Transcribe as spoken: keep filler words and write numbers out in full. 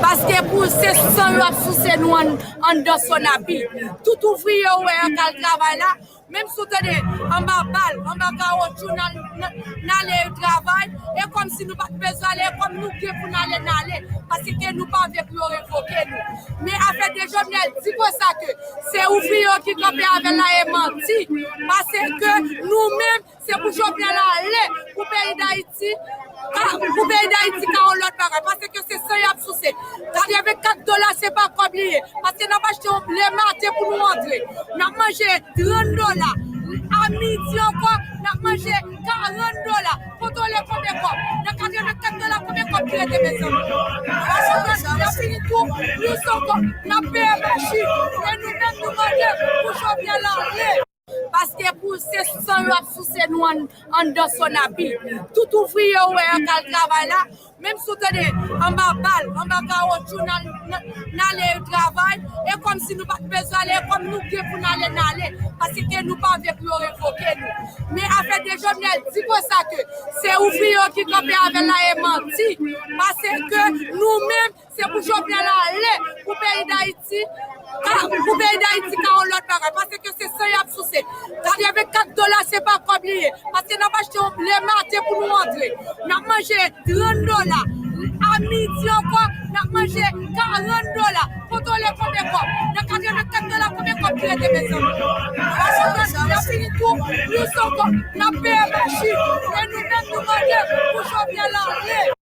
Paske pou se san yo ap souse nou an, anndan Sonapi. Tout ouvriye ou wè an k al travay la, menm si w tande anba bal, anba kawotchou, n al, n ale travay, e kòmsi nou pa t bezwen ale, e kòm nou gen pou n ale, n ale. Paske nou pa vle pou yo revoke nou. Men afè de Jovenel di konsa ke se ouvriye yo ki kanpe avè l la e manti. Paske nou menm, se pou Jovenel ale, pou peyi Dayiti, ka, pou peyi Dayiti ka yon lòt bagay. Paske se san y ap souse. Katrevenkat dola, se pa kòb li ye. Paske n ap achte yon lè maten pou nou antre. N ap manje trant dola. A midi ankò, n ap manje karant dola. Kontwole konbyen kòb. Nan katrevenkat dola, konbyen kòb ki rete, mezanmi? Paske n ap fini tou, plis ankò, n ap peye machin. E nou menm, nou mande pou Jovenel ale. Paske pou se san yo ap souse nou an, anndan Sonapi. Tout ouvriye ou wè an k al travay la, menm si w tande anba bal, anba kawotchou, n al, n, n ale travay, e kòmsi nou pa t bezwen ale, e kòm nou gen pou n ale, n ale. Paske nou pa vle pou yo revoke nou. Men afè de Jovenel di konsa ke se ouvriye yo ki kanpe avè l la e manti. Paske nou menm, se pou Jovenel ale, pou peyi Dayiti, ka, pou peyi Dayiti ka yon lòt bagay. Paske se san y ap souse. Katrevenkat dola, se pa kòb li ye. Paske n ap achte yon lè maten pou nou antre. N ap manje trant dola. A midi ankò, n ap manje karant dola. Kontwole konbyen kòb. Nan katrevenkat dola, konbyen kòb ki rete, mezanmi? Paske n ap fini tou, plis ankò, n ap peye machin. E nou menm, nou mande pou Jovenel ale.